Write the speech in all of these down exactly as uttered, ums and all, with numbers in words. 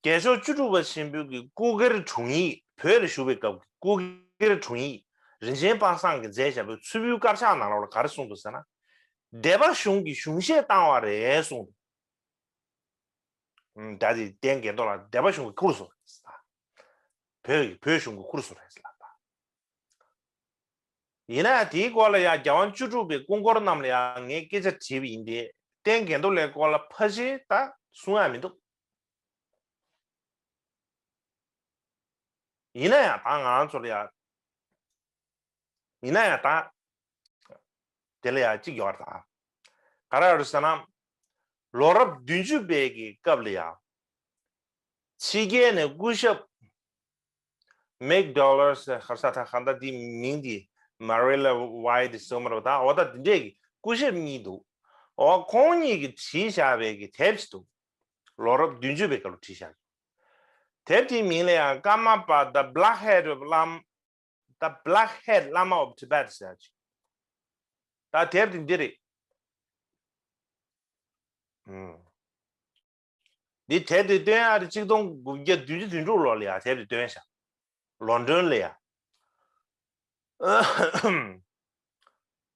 རྒྱལ་མཆོག་བཅུ་དྲུག་པ་ཆེན་པོའི་གི་སྐུ་སྒེར་དྲུང་ཡིག་བོད་ལ་བཞུགས་པའི་སྐབས་ཀྱི་སྐུ་སྒེར་དྲུང་ཡིག་རིན་ཆེན་པ་སངས་ཀྱིས་མཛད་བཞག་པའི་མཚུར་ཕུའི་དཀར་ཆག་ནང་ལོགས་ལ་ག་རེ་གསུངས་འདུག་ཟེར་ན། སྡེ་པ་གཞུང་གི་གཞུང་བཞེས་བཏང་བ་རེད་གསུངས་འདུག་ད་དེ་བསྟན་དགེ་མདོ་ལ་སྡེ་པ་གཞུང་གི་ཁུར་སོ་རེད་ཟེར། བོད་ཀྱི་བོད་གཞུང་གི་ཁུར་སོ་རེད་ཟེར་ལ། ཡིན་ན་ཡང་དེའི་སྐོར་ལ་ཡང་རྒྱལ་དབང་བཅུ་དྲུག་པའི་སྐུ་འཁོར་རྣམས་ལ་ཡང་ངས་སྐད་ཆ་དྲིས་པ་ཡིན་ཏེ། བསྟན་དགེ་མདོ་ལའི་སྐོར་ལ་ཕལ་ཆེར་ད་གསུང་ཡ་མི་འདུག་ཡིན་ན་ཡང་ད་ང་རང་ཚོ་ལ་ཡང་། ཡིན་ན་ཡང་ད། དེ་ལ་ཡང་གཅིག་ཡོད་རེད་ད། ག་རེ་ཡོད་རེད་ཟེར་ན། ལོ་རབས་བདུན་ཅུ་པའི་གི་སྐབས་ལ་ཡང་། ཕྱི་རྒྱལ་ནས་སྐུ་ཞབས་མེག་ཌོ་ལར་ཟེར་ཧར་ས་ཐ་ཁ་ད་དེ་མིང་དེ་མ་རི་ལ་ཝའི་ཏི་ཟེར་མ་རེད་ད། འོ་ད་དེ་འདྲས་ཀྱི་སྐུ་ཞབས་གཉིས་འདུག་འོ་ཁོང་གཉིས་ཀྱིས་བྲིས་བཞག་པའི་གི་དེབ་ཅིག་འདུག་ལོ་རབས་བདུན་ཅུ་པའི་སྐབས་ལ་བྲིས་བཞག་དེབ་དེའི་མིང་ལ་ཡང་ཀརྨ་པ་The Blackhead of Lama། The Blackhead Lama of Tibet ཟེར་ཡ་ཅིག་ད་དེབ་དེ་འདི་རེད། ཨུམ། འདི་དེབ་དེ་བཏོན་ཡ་རེད། ཆིག་སྟོང་དགུ་བརྒྱ་བདུན་ཅུ་དོན་དྲུག་ལོ་ལ་ཡ་དེབ་དེ་བཏོན་ཤག་ལོན་ཌོན་ལ་ཡ།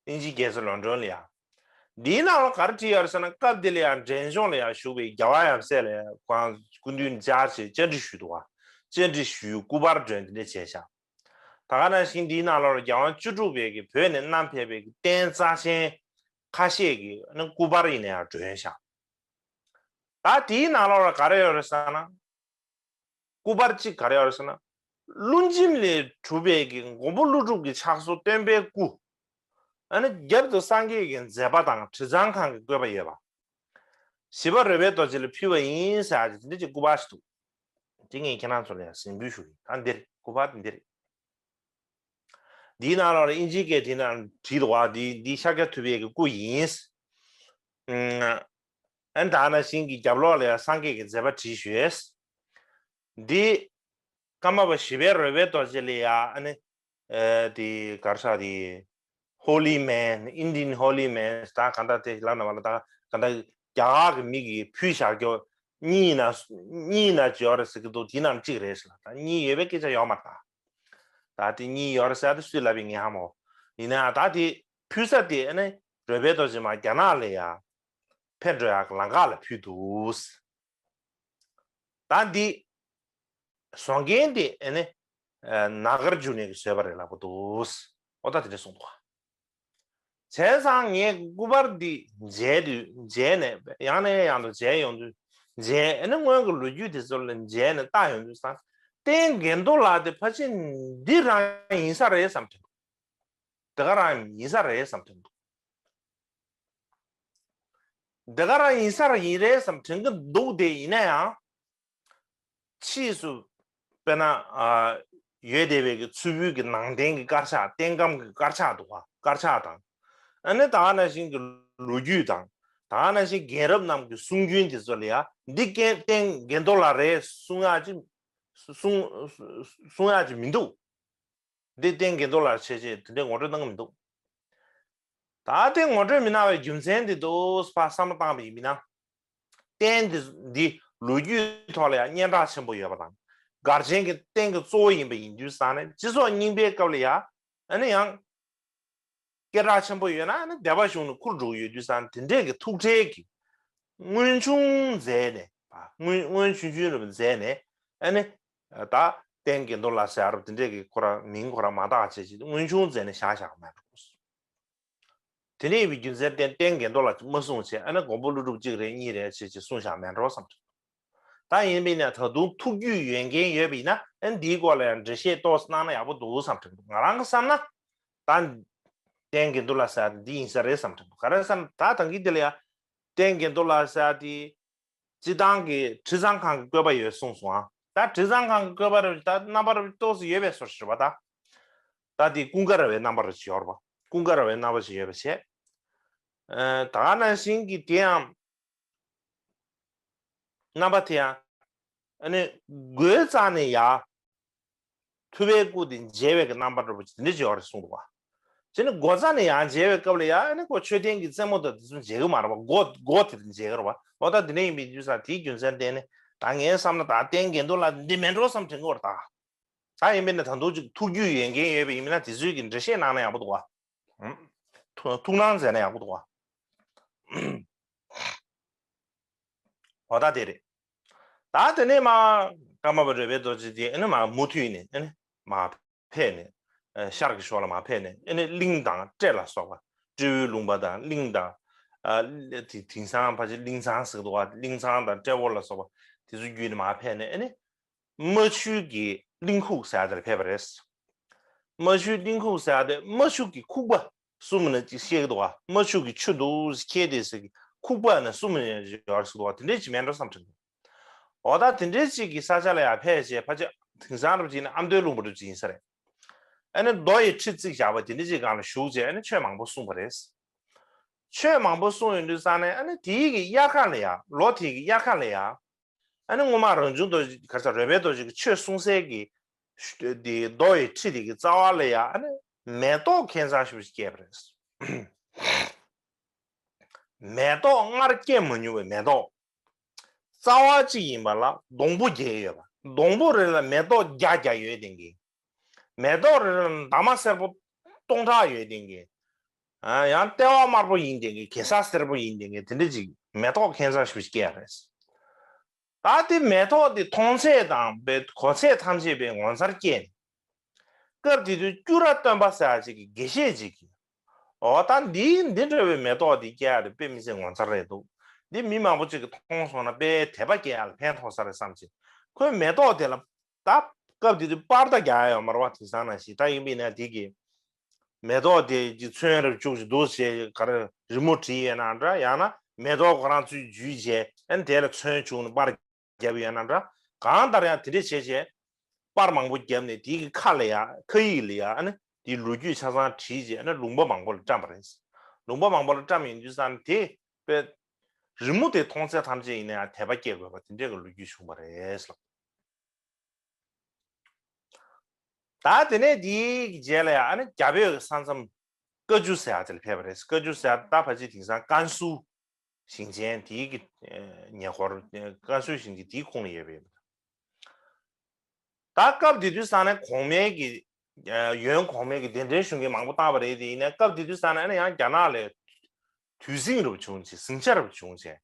དབྱིན་ཇིའི་རྒྱལ་ས་ལོན་ཌོན་ལ་ཡ། འདིའི་ནང་ལ་ག་རེ་བྲིས་ཡོད་རེད་ཟེར་ན། སྐབས་དེ་ལ་ཡང་འབྲས་ལྗོངས་ལ་ཡང་བཞུགས་པའི་རྒྱལ་བ་ཡབ་སྲས་ལ་ཡང་ཁོང་སྐུ་མདུན་བཅར་བྱས་བཅར་འདྲི་ཞུས་འདུག་བ། བཅར་འདྲི་ཞུས། སྐུ་པར་སྒྲོན། དེ་འདྲ་བྱས་ཤག་ད་ག་ནང་བཞིན་འདིའི་ནང་ལོགས་ལ་རྒྱལ་དབང་བཅུ་དྲུག་པའི་གི་བོད་ནས་བསྣམས་ཕེབས་པའི་གི་རྟེན་རྩ་ཆེན་ཁ་ཤས་ཀྱི་ནི་སྐུ་པར་ཡིན་ན་ཡང་སྒྲོན་ཤག་ད་དེའི་ནང་ལོགས་ལ་ག་རེ་ཡོད་རེད་ཟེར་ན། སྐུ་པར་གཅིག་ག་རེ་ཡོད་རེད་ཟེར་ན། ཀླུ་འབྱིན་ལས་གྲུབ་པའི་གི་མགོན་པོ་ཀླུ་སྒྲུབ་ཀྱི་ཕྱག་བཟོ་སྟོན་པའི་སྐུ། ཨ་ནི་རྒྱབ་ཏུ་སངས་རྒྱས་ཀྱི་མཛད་པ་དང་དྲི་གཙང་ཁང་གི་བཀོད་པ་ཡོད་པ། ཞི་བ་རོལ་པའི་རྡོ་རྗེ་ལ་ཕུལ་བ་ཡིན་ཟེར་ཡ་དེ་འདྲ་ཅིག་སྐུ་པར་ཞིག་འདུག་དེ་ངས་ཁྱེད་རང་ཚོ་ལ་ཡང་གཟིགས་འབུལ་ཞུ་གི་ཡིན། ད་འདིར་སྐུ་པར་དེ་འདིར། འདིའི་ནང་ལོགས་ལ་དབྱིན་ཇིའི་སྐད་དེ་ནང་བྲིས་འདུག་བ། འདི་འདི་ཤཱཀྱ་ཐུབ་པའི་གི་སྐུ་ཡིན། ཨ་ནི་ད་ནང་བཞིན་གྱི་རྒྱབ་ལོགས་ལ་ཡང་སངས་རྒྱས་ཀྱི་མཛད་པ་བྲིས་ཞོས། འདི་ཀརྨ་པ་ཞི་བའི་རོལ་པའི་རྡོ་རྗེ་ལ་ཡ་ཨ་ནི། ཨེ་དེ་གར་ས་དེ་Holy Man, Indian Holy Man ད་ག་འདྲ་དེ་ལབ་ན་མ་ལ་ད་ག་འདྲ་རྒྱ་གར་གྱི་མི་གིས་ཕུལ་བཞག་རྒྱུ་གཉིས་ན་གཉིས་ན་ཅིག་ཡོད་རེད་ཟེར་གྱི་འདུག་དེ་ནང་གཅིག་རེད་ཟེར་ལ། ད་གཉིས་ཡོད་པའི་སྐད་ཆ་ཡོད་མ་རེད་ད། ད་དེ་གཉིས་ཡོད་རེད་ཟེར་དེ་སུས་ལབ་པའི་ངས་ཧ་མ་གོ་ཡིན་ན་ད་དེ་ཕུལ་ས་དེ་ཨ་ནི་རོལ་པའི་རྡོ་རྗེ་མ་རྒྱ་ནག་ལ་ཡ་ཕེབས་འགྲོ་ཡག་གི་ལམ་ཁ་ལ་ཕུལ་འདུག་ད་འདི་བཟོ་མཁན་དེ་ཨ་ནི་ནཱ་གར་ཇུ་ནི་གིས་བཟོས་པ་རེད་ལབ་པ་འདུག་འོ་ད་དེ་འདྲ་གསུངས་འདུག་བྱས་ཙང་ངས་སྐུ་པར་འདི་མཇལ་དུས་མཇལ་ནས་ཡང་ནས་ཡང་དུ་མཇལ་ཡོང་དུས་མཇལ་ཨ་ནི་སྔོན་གྱི་ལོ་རྒྱུས་དེ་ཚོ་ལ་མཇལ་ནས་བལྟ་ཡོང་དུས་ཙང་བསྟན་དགེ་མདོ་ལགས་དེ་ཕལ་ཆེར་འདི་རང་ཡིན་ས་རེད་བསམ་དྲན་འདུག་དེ་ག་རང་ཡིན་ས་རེད་བསམ་དྲན་འདུག་དེ་ག་རང་ཡིན་ས་རེད་ཡིན་རེད་བསམ་དྲན་གྱི་འདུག་དེ་ཡིན་ན་ཡང་། ཕྱིས་སུ་དཔེར་ན་ཨ་ཡོད་བསྡད་པའི་གི་མཚུར་ཕུའི་གི་ནང་བསྟན་གྱི་དཀར་ཆག་བསྟན་སྒམ་གྱི་དཀར་ཆག་འདུག་ག་དཀར་ཆག་དང་། ཨ་ནི་ད་ག་ནང་བཞིན་གྱི་ལོ་རྒྱུས་དང་། ད་ག་ནང་བཞིན་རྒན་རབས་རྣམས་ཀྱི་གསུང་རྒྱུན་དེ་ཚོ་ལ་ཡ་འདི་རྐྱེན་བསྟན་དགེ་མདོ་ལ་རེད་གསུང་ཡག་ཅིག་གསུང་གསུང་ཡག་ཅིག་མི་འདུག་འདི་བསྟན་དགེ་མདོ་ལ་བྱས་རྗེས་དེ་འདྲའི་ངོ་སྤྲོད་གནང་གི་མི་འདུག་ད་དེ་ངོ་སྤྲོད་མི་གནང་བའི་རྒྱུ་མཚན་འདི་འདུག་ཕར་བསམ་བློ་བཏང་བ་ཡིན་ན། བསྟན་འདི་འདི་ལོ་རྒྱུས་ཐོག་ལ་ཡང་སྙན་གྲགས་ཆེན་པོ་ཡོད་པ་དང་། གར་ཆེན་གྱི་བསྟན་གྱི་གཙོ་བོ་ཡིན་པ་ཡིན་དུས་ཙང་ནས་སྤྱི་ཚོགས་རྙིང་པའི་སྐབས་ལ་ཡང་ཨ་ནི་ཡང་སྐད་གྲགས་ཆེན་པོ་ཡོད་ན་ཨ་ནི་སྡེ་པ་གཞུང་ནས་ཁུར་འགྲོ་གི་ཡོད་དུས་ཙང་དེ་འདྲས་ཀྱི་ཐུགས་ཁྲལ་གྱིས་མངོན་ཆུང་མཛད་ནས་མངོན་མངོན་ཆུང་ཆུང་རུ་མཛད་ནས་ཨ་ནི་ད་བསྟན་དགེ་མདོ་ལ་ཟེར་རབས་དེ་འདྲས་ཀྱི་ཁོ་རང་མིང་ཁོ་རང་མ་བཏགས་བྱས་ཅིག་མངོན་ཆུང་མཛད་ནས་བཞག་བཞག་མེད་འགྲོ། དེ་ནས་ཡིན་པའི་རྒྱུ་མཚན་བརྟེན་བསྟན་དགེ་མདོ་ལ་མ་གསུངས་བྱས་ཨ་ནི་མགོན་པོ་ཀླུ་སྒྲུབ་གཅིག་རེད་གཉིས་རེད་བྱས་ཅིག་གསུངས་བཞག་མེད་འགྲོ་བསམ་དྲན་འདུག་ད་ཡིན་པས་ན་ད་དུང་ཐུགས་རྒྱུས་ཡོད་མཁན་ཡོད་པ་ཡིན་ན་ཨ་ནི་འདིའི་སྐོར་ལ་ཡང་འགྲེལ་བཤད་ཏོག་ཙམ་གནང་ན་ཡག་པོ་འདུག་བསམ་དྲན་འདུག་ང་རང་གི་བསམ་ན་ད་བསྟན་དགེ་མདོ་ལ་ཟེར་ཡ་དེ་འདི་ཡིན་ས་རེད་བསམ་དྲན་འདུག་ག་རེ་བསམ་ད་ད་གིན་དེ་ལ་ཡང་བསྟན་དགེ་མདོ་ལ་ཟེར་ཡ་དེ། སྤྱི་བཏང་གི་ཁྲི་ཚང་ཁང་གི་བཀོད་པ་ཡོད་གསུངས་སོང་ཨ། ད་ཁྲི་ཚང་ཁང་གི་བཀོད་པ་རེད་ད་རྣམ་པ་རེད་ཏོག་ཙམ་ཡོད་པའི་བཟོ་ཞིག་རེད་པ་ད། ད་དེ་ཀུན་དགའ་ར་བའི་རྣམ་པ་རེད་ཅིག་ཡོད་རེད་པ། ཀུན་དགའ་ར་བའི་རྣམ་པ་ཞིག་ཡོད་པ་བྱས། ཨ་ད་ག་ནང་བཞིན་གྱི་དེའང་རྣམ་པ་དེ་ཡང་ཨ་ནི་མགོའི་རྩ་ནས་ཡར། ཐུབ་པའི་སྐུ་དེ་མཇལ་བའི་གི་རྣམ་པ་འདྲ་པོ་ཅིག་དེ་འདྲ་ཅིག་ཡོད་རེད་གསུངས་འདུག་བ། དེ་ནི་སྒོ་རྩ་ནས་ཡར་མཇལ་བའི་སྐབས་ལ་ཡང་ཨ་ནི་ཁོ་མཆོད་རྟེན་གྱི་རྩེ་མོ་དང་དེ་ཚོ་མཇལ་གི་མ་རེད་བ། སྒོ་སྒོ་དེ་དུ་མཇལ་གི་རེད་བ། འོ་ད་དེ་འདྲ་ཡིན་པའི་དུས་ཙང་དེའི་རྒྱུ་མཚན་བརྟེན་ནས་ ད་ངའི་བསམ་ན་ད་བསྟན་དགེ་འདུན་ལ་འདི་མིན་འགྲོ་བསམ་དྲན་གྱི་ཡོད་རེད་ད། ད་ཡིན་མིན་ན་ད་དུང་ཅིག་ཐུགས་རྒྱུས་ཡོད་མཁན་ཡོད་པ་ཡིན་མིན་ན་དེ་ཚོས་ཀྱི་འགྲེལ་བཤད་གནང་ན་ཡག་པོ་འདུག་བ། ཐུགས་སྣང་མཛད་ན་ཡག་པོ་འདུག་བ། འོ་ད་དེ་རེད། ད་དེ་ནས་མ་ཀརྨ་པ་རོལ་པའི་རྡོ་རྗེ་དེ་ཨ་ནི་མ་མུ་མཐུད་ནས་ཨ་ནི་མ་ཕེབས་ནས་ཤར་གྱི་ཕྱོགས་ལ་མ་ཕེབས་ནས་ཨ་ནི་གླིང་དང་སྤྲེལ་ལ་སོགས་པ་སྤྲེའུའི་ལུང་པ་དང་གླིང་དང་། དེ་དེང་སང་ཕལ་ཆེར་གླིང་ཚང་ཟེར་འདུག་བ། གླིང་ཚང་དང་སྤྲེལ་བོ་ལ་སོགས་པ་དེ་ཚོ་བརྒྱུད་ནས་མ་ཕེབས་ནས་ཨ་ནི། རྨ་ཆུ་གི་གླིང་ཁུག་ཟེར་ཡ་དེར་ཕེབས་པ་རེད། རྨ་ཆུའི་གླིང་ཁུག་ཟེར་ཡ་དེ་རྨ་ཆུ་གི་ཁུག་པ་གསུམ་ནས་ཅིག་བཤད་ཀྱི་འདུག་བ། རྨ་ཆུ་གི་ཆུ་འདུག་ཁྱེད་དེ་ཟེར་གི་ཁུག་པ་ནས་གསུམ་ནས་ཡོད་ཟེར་འདུག་བ། དེ་འདྲས་ཅིག་མེད་འགྲོ་བསམ་དྲན་འདུག་འོ་ད་དེ་འདྲས་ཅིག་གི་ས་ཆ་ལ་ཡང་ཕེབས་བྱས་ཕལ་ཆེར་དེང་སང་རབ་ཅིག་ནི་ཨ་མདོའི་ལུང་པ་རུ་ཅིག་ཡིན་ས་རེད། ཨ་ནི་རྡོ་ཡི་ཁྲི་བརྩིགས་བཞག་པ་དེ་འདྲས་ཅིག་སྒང་ལ་བཞུགས་བྱས་ཨ་ནི་ཆོས་མང་པོ་གསུངས་པ་རེད། ཆོས་མང་པོ་གསུངས་ཡོང་དུས་ཙང་ནས་ཨ་ནི་དེའི་གི་དབྱར་ཁ་ལ་ཡ་ལོ་དེའི་གི་དབྱར་ཁ་ལ་ཡ། ཨ་ནི་སྔོན་མ་རང་བྱུང་རྡོ་རྗེ་ག་རེ་ཟེར་རོལ་པའི་རྡོ་རྗེ་གི་ཆོས་གསུང་སའི་གི་དེ་རྡོ་ཡི་ཁྲི་དེ་གི་རྩ་བ་ལ་ཡ་ཨ་ནི་མེ་ཏོག་ཁེ་བཟང་ཞེ་པོ་ཅིག་སྐྱེས་པ་རེད། མེ་ཏོག་སྔར་སྐྱེས་མ་མྱོང་བའི་མེ་ཏོག་རྩ་བ་གཅིག་ཡིན་པ་ལ་སྡོང་པོ་བརྒྱད་ཡོད་པ། སྡོང་པོ་རེ་ལ་མེ་ཏོག་བརྒྱ་བརྒྱ་ཡོད་དེ་གི། མེ་ཏོག་རེ་རེ་ལ་འདབ་མ་སེར་པོ་སྟོང་ཕྲག་ཡོད་དེ་གི། ཡང་ལྟེ་བ་དམར་པོ་ཡིན་དེ་གི་གེ་སར་སེར་པོ་ཡིན་དེ་གི་དེ་འདྲ་ཅིག་མེ་ཏོག་ཁེ་བཟང་ཞེ་པོ་ཅིག་སྐྱེས་རེད། ད་དེ་མེ་ཏོག་དེ་མཐོང་ཚད་དང་པའི་གོ་ཚད་ཐམས་ཅད་པའི་ངོ་མཚར་སྐྱེས་ནས། སྐབས་དེ་དུས་སྐྱུ་ར་སྟོན་པ་ཟེར་བ་ཅིག་གི་དགེ་བཤེས་ཅིག་གིས། འོ་ད་འདི་འདི་འདྲ་བའི་མེ་ཏོག་འདི་སྐྱེ་ཡ་དེ་དཔེ་མི་སྲིད་ངོ་མཚར་རེད་འདུག་འདི་མི་མང་པོ་ཅིག་གིས་མཐོང་སོང་ན་དཔེ་དད་པ་སྐྱེ་ཡ་ལ་ཕན་ཐོགས་ས་རེད་བསམ་བྱས། ཁོས་མེ་ཏོག་དེ་ལ་ད་སྐབས་དེ་དུས་པར་ད་རྒྱག་ཡ་ཡོད་མ་རེད་བ། དེང་སང་ནང་བཞིན་ད་ཡིན་པས་ན་དེ་གི་མེ་ཏོག་དེ་གི་ཚོན་རེ་བཅུག་ཅིག་འདུག་ཟེར་ག་རེ་རི་མོ་བྲིས་ཡོད་ན་འདྲ། ཡང་ན་མེ་ཏོག་ཁོ་རང་ཚོས་འཇུས་བྱས་ཨ་ནི་དེ་ལ་ཚོན་བྱུགས་ནས་པར་བརྒྱབ་ཡོད་ན་འདྲ། གང་ལྟར་ཡང་དེ་འདྲས་བྱས་བྱས་པར་མང་པོ་བརྒྱབ་ནས་དེའི་གི་ཁ་ལ་ཡ་ཁ་ཡིག་ལ་ཡ་ཨ་ནི་དེའི་ལོ་རྒྱུས་ཆ་ཚང་བྲིས་བྱས་ཨ་ནི་ལུང་པ་མང་པོ་ལ་བཀྲམ་པ་རེད། ལུང་པ་མང་པོ་ལ་བཀྲམ་ཡོང་དུས་ཙང་དེ་དཔེ་རི་མོ་དེ་མཐོང་ཚད་ཐམས་ཅད་ཡིན་ན་ཡང་དད་པ་སྐྱེ་དགོས་པ་དེ་འདྲས་ཀྱི་ལོ་རྒྱུས་བྱུང་བ་རེད་ལགས། ད་དེ་ནས་དེའི་རྗེས་ལ་ཡང་ཨ་ནི་རྒྱ་བོད་ཀྱི་ས་མཚམས་ཀ་ཇུ་ཟེར་ཡ་དེ་ལ་ཕེབས་པ་རེད། ཀ་ཇུ་ཟེར་ཡ་ད་ཕལ་ཆེར་དེང་སང་ཀན་སུའུ་ཞིང་ཆེན་དེའི་གི་ཉེ་འཁོར་ཀན་སུའུ་ཞིང་ཆེན་དེའི་ཁོངས་ལ་ཡོད་པ་ཡིན། ད་སྐབས་དེ་དུས་ཙང་ནས་གོང་མའི་གི་ཡོན་གོང་མའི་གི་གདན་འདྲེན་ཞུ་མཁན་མང་པོ་བཏང་བ་རེད། དེ་ཡིན་ན་སྐབས་དེ་དུས་ཙང་ནས་ཨ་ནི་ཡང་རྒྱ་ནག་ལ་དུས་ཟིང་རུ་བྱུང་ཆེ་ཟིང་ཆ་རུ་བྱུང་ཆེ།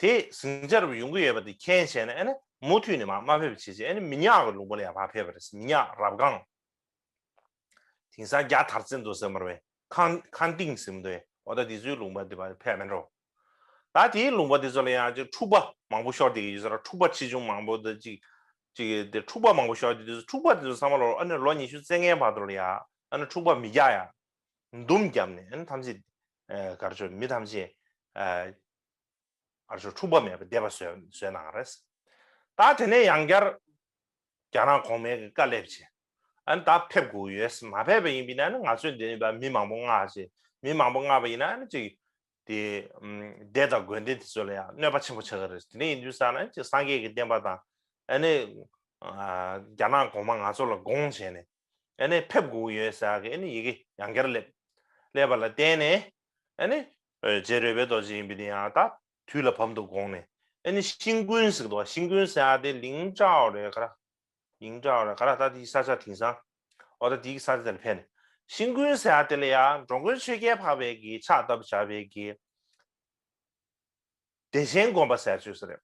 དེ་ཟིང་ཆ་རུ་ཡོང་གི་ཡོད་པ་དེ་མཁྱེན་བྱས་ནས་ཨ་ནི་མུ་མཐུད་ནས་མ་མ་ཕེབས་བྱས་བྱས་ཨ་ནི་མི་ཉག་གི་ལུང་པ་ལ་ཡར་ཕར་ཕེབས་པ་རེད། མི་ཉག་རབ་སྒང་། དེང་སང་རྒྱ་དར་རྩེ་འདུག་ཟེར་མ་རེད་པས། ཁང་ཁང་ཏིང་ཟེར་མི་འདུག་པས། འོ་ད་དེ་ཚོའི་ལུང་པ་དེ་ཕར་ཕེབས་མེད་འགྲོ། ད་དེའི་ལུང་པ་དེ་ཚོ་ལ་ཡང་ཅིག་འཁྲུག་པ་མང་པོ་ཤོར་བསྡད་ཀྱི་ཡོད་ས་རེད། འཁྲུག་པ་ཆེ་ཆུང་མང་པོ་དེ་ཅིག་ཅིག་དེ་འཁྲུག་པ་མང་པོ་ཤོར་བསྡད་དུས་འཁྲུག་པ་དེ་ཚོ་ཚང་མ་ལོ་ཨ་ནི་ལོ་ཉི་ཤུ་རྩ་ལྔའི་བར་དུ་ལ་ཡ་ཨ་ནི་འཁྲུག་པ་མི་རྒྱག་ཡ། འདུམ་བརྒྱབ་ནས་ཨ་ནི་ཐམས་ཅད་ཨ་ག་རེ་ཟེར་མི་ཐམས་ཅད་ཨ་ག་རེ་ཟེར་འཁྲུག་པ་མེད་པ་བསྡད་པ་བཟོས་བཟོས་གནང་རེད། ད་དེ་ནས་ཡང་བསྐྱར་རྒྱ་ནག་གོང་མའི་གི་བཀའ་སླེབས་བྱས་ཨ་ནི་ད་ཕེབས་དགོས་ཡོད། མ་ཕེབས་པ་ཡིན་པ་ཡིན་ན་ཨ་ནི་ང་ཚོས་འདི་ནས་མི་མང་པོ་མངགས་བྱས་མི་མང་པོ་མངགས་པ་ཡིན་ན་ཨ་ནི་ཅིག་དེ་སྡེ་དང་དགོན་སྡེ་དེ་ཚོ་ལ་ཡང་གནོད་པ་ཆེན་པོ་ཆགས་ཀྱི་རེད། དེ་ནས་ཡིན་དུས་ཙང་ན་ཅིག་སངས་རྒྱས་ཀྱི་བསྟན་པ་དང་ཨ་ནི་རྒྱ་ནག་གོང་མ་ང་ཚོ་ལ་དགོངས་བྱས་ནས། ཨ་ནི་ཕེབས་དགོས་ཀྱི་ཡོད་ཟེར་གི་ཨ་ནི་ཡི་གེ་ཡང་བསྐྱར་སླེབས། སླེབས་པ་ལ་བརྟེན་ནས་ཨ་ནི་རྗེ་རོལ་པའི་རྡོ་རྗེ་ཡིན་པ་དེ་ཡང་ད་དུས་ལ་བབ་འདུག་དགོངས་ནས་ཨ་ནི་ཤིང་ཀུན་ཟེར་གི་འདུག་ཤིང་ཀུན་ཟེར་ཡ་དེ་ལིང་ཀྲའོ་རེད་ག་ར། ལིང་ཀྲའོ་རེད་ག་ར། ད་དེ་ས་ཆ་དེང་སང་འོ་ད་དེའི་ས་ཆ་དེ་ལ་ཕེབས་ནས་ཤིང་ཀུན་ཟེར་ཡ་དེ་ལ་ཡང་འགྲོ་མགོན་ཆོས་རྒྱལ་འཕགས་པའི་གི་ཕྱག་བཏབ་བྱ་བའི་གི་བདེ་ཆེན་དགོན་པ་ཟེར་ཅིག་ཡོད་ས་རེད།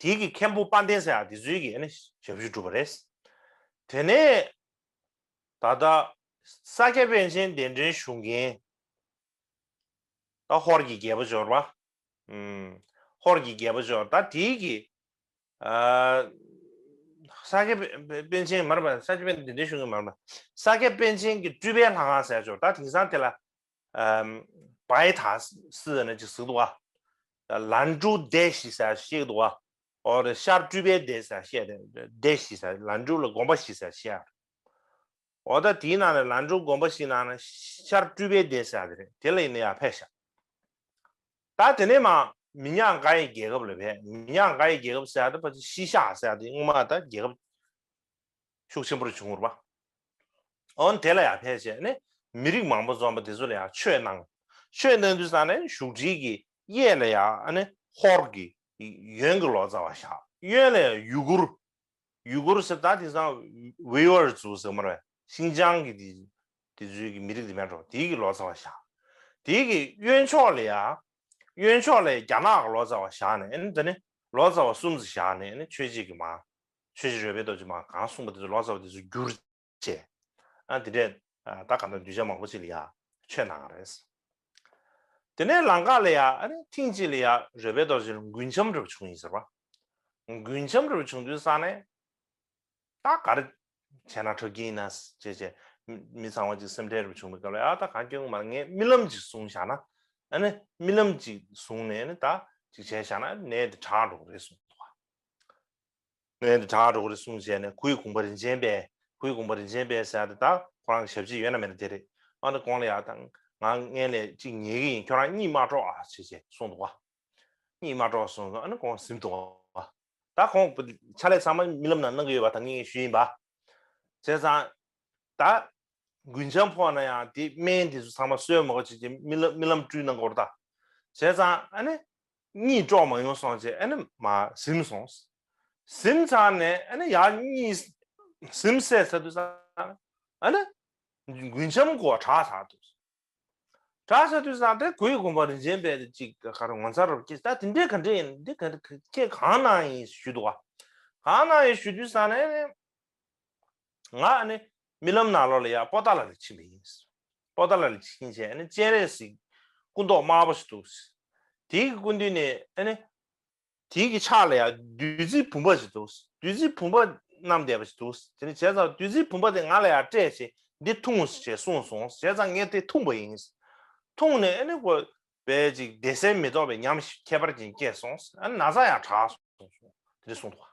དེའི་གི་མཁན་པོ་དཔལ་ལྡན་ཟེར་ཡ་དེ་ཚོའི་གི་ཨ་ནི་ཞབས་ཞུ་སྒྲུབ་པ་རེད། དེ་ནས་ད་ལྟ་ས་སྐྱ་པཎ་ཆེན་གདན་འདྲེན་ཞུ་མཁན་ད་ཧོར་གྱི་རྒྱལ་པོ་འབྱོར་བ། ཧོར་གྱི་རྒྱལ་པོ་འབྱོར་ད་དེའི་གི་ས་སྐྱ་པཎ་ཆེན་མ་རེད་པ། ས་སྐྱ་པཎ་ཆེན་གདན་འདྲེན་ཞུ་མཁན་མ་རེད་པ། ས་སྐྱ་པཎ་ཆེན་གྱི་སྤྲུལ་པའི་ལྷ་ཁང་ཟེར་ཡ་འབྱོར་ད་དེང་སང་དེ་ལ། བའི་ཐ་སི་ནི་ཅིག་ཟེར་འདུག་བ། ལན་ཀྲུའུ་སྡེ་བཞི་ཟེར་བཤད་འདུག་བ། འོ་རེད། ཤར་སྤྲུལ་པའི་སྡེ་ཟེར་བཤད་དེ་སྡེ་བཞི་ཟེར་ལན་ཀྲུའུ་ལ་དགོན་པ་བཞི་ཟེར་བཤད་ཡ། འོ་ད་དེའི་ནང་ནས་ལན་ཀྲུའུ་དགོན་པ་བཞི་ནང་ནས་ཤར་སྤྲུལ་པའི་སྡེ་ཟེར་དེ་རེད། དེ་ལ་ཡིན་ན་ཡང་ཕེབས་ཤག་ད་དེ་ནས་མ་མི་ཉག་ག་ཡི་རྒྱལ་ཁབ་ལ་ཕེབས། མི་ཉག་ག་ཡི་རྒྱལ་ཁབ་ཟེར་ཡ་དེ་ཕལ་ཆེར་ཤི་ཤ་ཟེར་ཡ་དེ་སྔོན་མ་ད་རྒྱལ་ཁབ་ཤུགས་ཆེན་པོར་བྱུང་བ་རེད་པ། འོན་དེ་ལ་ཡང་ཕལ་ཆེར་ནི་མི་རིགས་མང་པོ་འཛོམས་པ་དེ་ཚོ་ལ་ཡང་ཆོས་གནང་། ཆོས་གནང་དུས་ཙང་ནས་བཞུགས་ཁྲིའི་གི་གཡས་ལ་ཡང་ཨ་ནི་ཧོར་གྱི་ ཡོན་གྱི་ལོ་ཙཱ་བ་བཞག་གཡོན་ལ་ཡང་ཡུ་གུར། ཡུ་གུར་ཟེར་ད་དེང་སང་ཝེ་ཝར་ཚོ་ཟེར་མ་རེད། ཤིན་ཅང་གི་དེ་དེ་ཚོའི་གི་མི་རིགས་དེ་མེད་འགྲོ། དེའི་གི་ལོ་ཙཱ་བ་བཞག་དེའི་གི་གཡོན་ཕྱོགས་ལ་ཡ། གཡོན་ཕྱོགས་ལ་ཡ་རྒྱ་ནག་གི་ལོ་ཙཱ་བ་བཞག་ནས་ཨ་ནི་དེ་ནི་ལོ་ཙཱ་བ་གསུམ་ཙམ་བཞག་ནས་ཨ་ནི་ཆོས་རྗེ་གི་མ། ཆོས་རྗེ་རོལ་པའི་རྡོ་རྗེ་མ་གང་གསུངས་པ་དེ་ཚོ་ལོ་ཙཱ་བ་དེ་ཚོ་བསྒྱུར་བྱས། ཨ་དེ་འདྲས་ད་ག་འདྲ་གདུལ་བྱ་མང་པོ་ཅིག་ལ་ཡ་ཆོས་གནང་རེད། དེ་ནས་ལང་ཀ་ལ་ཡ་ཨ་ནི་ཐེངས་གཅིག་ལ་ཡ་རོལ་པའི་རྡོ་རྗེ་ལ་མགུལ་ཆམ་འདྲ་པོ་བྱུང་ཡིན་ཟེར་བ། མགུལ་ཆམ་འདྲ་པོ་བྱུང་དུས་ས་ནས། ད་ག་རེ་བྱས་ན་འགྲིག་གི་ཡིན་ན་བྱས་བྱས། མི་ཚང་མ་ཅིག་སེམས་ཁྲལ་རུ་བྱུང་བའི་སྐབས་ལ་ཨ་ད་གང་སྐྱོན་གི་མ་རེད། ངས་རྨི་ལམ་ཅིག་བཟུང་བཞག་ན། ཨ་ནི་རྨི་ལམ་ཅིག་བཟུང་ནས་ནི་ད་ཅིག་བྱས་བཞག་ན་ནད་དེ་དྲག་འགྲོ་གི་རེད་གསུངས་འདུག་ག་ནད་དེ་དྲག་འགྲོ་གི་རེད་གསུངས་བྱས་ནས་གུ་ཡི་གུང་པ་རིན་ཆེན་པས། གུ་ཡི་གུང་པ་རིན་ཆེན་པས་ཟེར་ཡ་དེ་ད་ཁོ་རང་གི་ཞབས་ཕྱི་ཡོད་ན་མེད་ན་དེ་རེད། ཨ་ནི་གོང་ལ་ཡ་ད་ང་སྔན་ལས་ཅིག་ཉལ་གི་ཡིན། ཁྱོད་རང་གཉིད་མ་དཀྲོག་ཨ་བྱས་བྱས་གསུངས་འདུག་ག་གཉིད་མ་དཀྲོག་གསུངས་སོང་། ཨ་ནི་ཁོང་གཟིམ་འདུག་ག་ད་ཁོང་ཕྱག་ལས་ཚང་མ་རྨི་ལམ་ནང་གནང་གི་ཡོད་པ་ད་ངས་ཞུས་ཡིན་པ། བྱས་ཙང་། ད། མགུལ་ཆམ་ཕོག་ན་ཡང་དེ་སྨན་དེ་ཚོ་ཚང་མ་གསོས་མ་དགོས་ཅིག་ཅིག་རྨི་ལམ་རྨི་ལམ་སྤྲུལ་གནང་དགོས་རེད་ད། བྱས་ཙང་ཨ་ནི། གཉིད་དཀྲོག་མ་ཡོང་སོང་བྱས་ཨ་ནི་མ་གཟིམ་སོང་། གཟིམ་ཚར་ནས་ཨ་ནི་ཡར་གཉིད། གཟིམ་སད་ཚར་དུས་ཙང་། ཨ་ནི། མགུལ་ཆམ་གོ་བ་དྲག་ཚར་འདུག་དྲག་ཚར་དུས་ཙང་དེ་གུ་ཡི་གུང་པ་རིན་ཆེན་པས་ཅིག་ག་རེ་ངོ་མཚར་རབ་སྐྱེས། ད་དེ་འདྲའི་ག་འདྲ་ཡིན་འདི་ག་འདྲ་ཁྱེད་གང་གནང་ཡིན་ཞུས་འདུག་ག་གང་གནང་ཡིན་ཞུ་དུས་ཙང་ནས་ང་ནི་རྨི་ལམ་ནང་ལོགས་ལ་ཡ་པོ་ཏཱ་ལ་ལ་ཕྱིན་པ་ཡིན། པོ་ཏཱ་ལ་ལ་ཕྱིན་བྱས་ནི་སྤྱན་རས་གཟིགས་སྐུ་མདོག་དམར་པོ་ཞིག་འདུག་དེའི་གི་སྐུ་མདུན་ནས་ནི། དེའི་གི་ཕྱག་ལ་ཡ་བདུད་རྩིའི་བུམ་པ་ཞིག་འདུག་བདུད་རྩིའི་བུམ་པ་བསྣམས་བསྡད་པ་ཞིག་འདུག་དེ་ནི་བྱས་ཙང་བདུད་རྩིའི་བུམ་པ་དེ་ང་ལ་ཡ་སྤྲད་བྱས་འདི་འཐུང་ཞེས་གསུངས་སོང་། བྱས་ཙང་ངས་དེ་འཐུང་པ་ཡིན། འཐུང་ནས་ཨ་ནི་ཁོ་བས་ཅིག་བདེ་གསལ་མི་རྟོག་པའི་ཉམས་ཤིག་ཁྱད་པར་ཅན་སྐྱེས་སོང་། ཨ་ནི་ན་ཚ་ཡང་དྲག་སོང་། དེ་འདྲ་གསུངས་འདུག